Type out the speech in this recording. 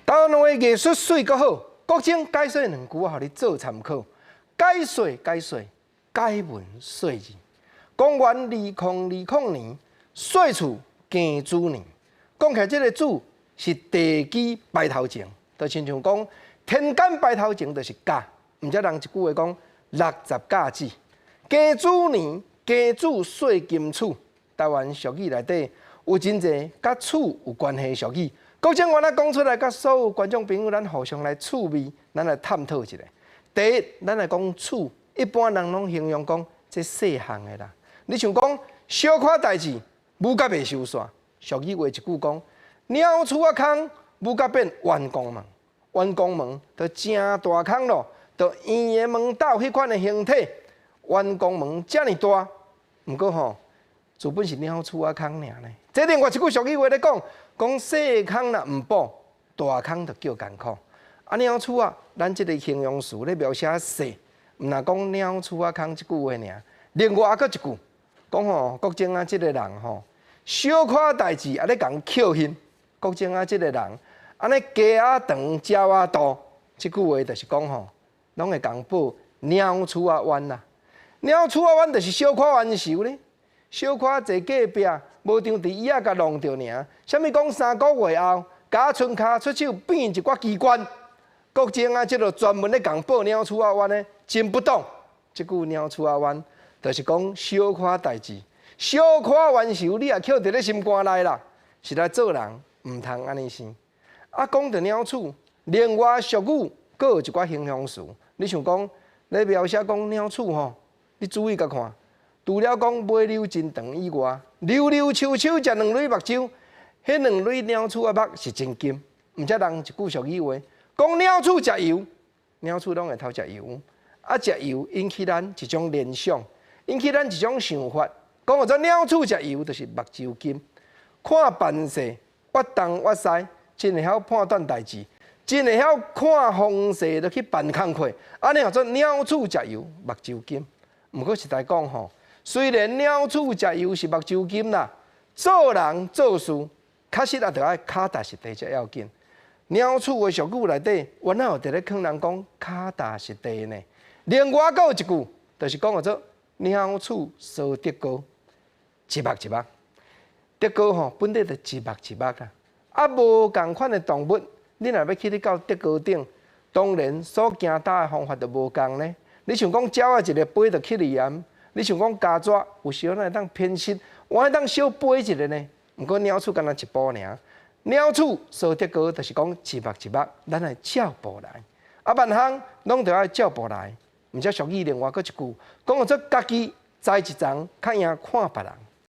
台灣話藝術媠閣好，國政解說兩句，予你做參考。解說解說，解文說字。公元2020年，歲次庚子年。講起來，這個子是地基排頭前，就親像講天干排頭前就是甲，毋才人一句話講六十甲子。庚子年，庚子歲金鼠。台灣俗語內底有真濟佮鼠有關係的俗語。國政我來講出來，佮所有觀眾朋友，咱互相來趣味，咱來探討一下。第一，咱來講鼠，一般人攏形容講這細項的啦。你像講小可代誌，舞甲袂收煞。俗語話一句講，鳥鼠仔空，舞甲變圓光門。圓光門就誠大空咯，就圓的門斗彼款的形體。圓光門遮爾大，毋過吼，自本是鳥鼠仔空爾呢。這另外一句俗語話咧講，講細空若毋補，大空就叫艱苦。啊，鳥鼠仔，咱這個形容詞咧描寫細，毋若講鳥鼠仔空這句話爾。另外猶閣一句，講吼國政啊，這個人吼，小可代誌啊咧共教訓。國政啊，這個人按呢雞仔長，鳥仔肚，這句話就是講吼，攏會共報鳥鼠仔冤啦。鳥鼠仔冤就是小可冤仇咧，小可坐隔壁，無張佇椅仔共弄著爾。啥物講三個月後，咬春跤出手變一寡機關。國政啊，這個專門咧共報鳥鼠仔冤的，真不懂。這句鳥鼠仔冤，就是講小可代誌，小可冤仇，你也抾佇咧心肝內啦。實在做人毋通按呢生。啊，講著鳥鼠，另外俗語閣有一寡形容詞。你像講，咧描寫講鳥鼠吼，你注意共看，除了講尾溜真長以外，溜溜秋秋食兩蕊目睭，彼兩蕊鳥鼠仔目是真金。毋才人一句俗語話，講鳥鼠食油，鳥鼠攏會偷食油。啊，食油引起咱一種聯想，引起咱一種想法，講號做鳥鼠食油，就是目睭金。看辦勢，越東越西，真會曉判斷代誌，真會曉看風勢，就去辦工課。按呢號做鳥鼠食油，目睭金。毋過實在講吼，雖然鳥鼠食油是目睭金啦，做人做事確實也著愛跤踏實地才要緊。鳥鼠的俗語內底，原來有佇咧勸人講跤踏實地呢。另外閣有一句，就是講號做鳥鼠相竹篙，一目一目。竹篙吼，本底就一目一目啊。啊，無仝款的動物，你若欲去咧到竹篙頂，當然所行踏的方法就無仝呢。你像講鳥仔一个飛就去哩啊，你像講虼蛇，有時候咱會當偏食，我會當小飛一下呢。毋過鳥鼠敢若一步爾，鳥鼠相竹篙就是講一目一目，咱愛照步來。啊，萬項攏著愛照步來。毋才俗語另外閣一句，講號做家己栽一叢，較贏看別人。